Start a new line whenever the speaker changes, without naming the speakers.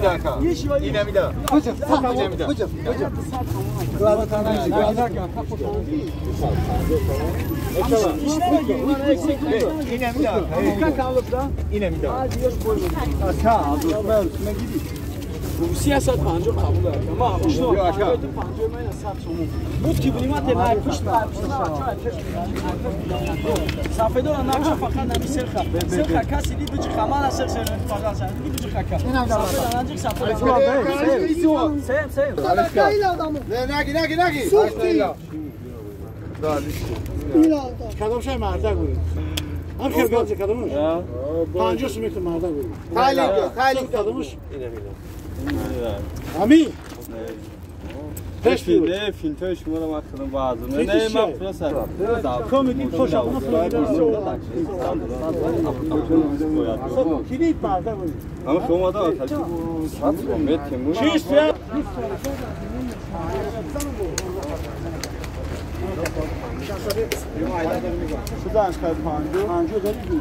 Инамида. Инамида. Инамида.
350 қабул кардам. Ма ошно 50 ман 100 сомон. Буд ки бунимат най пушт най пушт сафедора нақша фақат нами серха. Серха каси дид биҷи хамана сер сер фақат сер дид биҷи хака. Сафеда наҷик сафеда. Сем сем.
Наги наги наги.
Кадомшай мардак буд. Ҳам хелгази кадомш? 50 сом мардак буд.
Тайлинг, тайлинг
кадомш? Амин.
Не, финтои шуморо ман худам баъзан. Не, ман просто
комики тошабуна килид мардак буд.
Ама шумо да метем.
Чист? Панҷо дорӣ?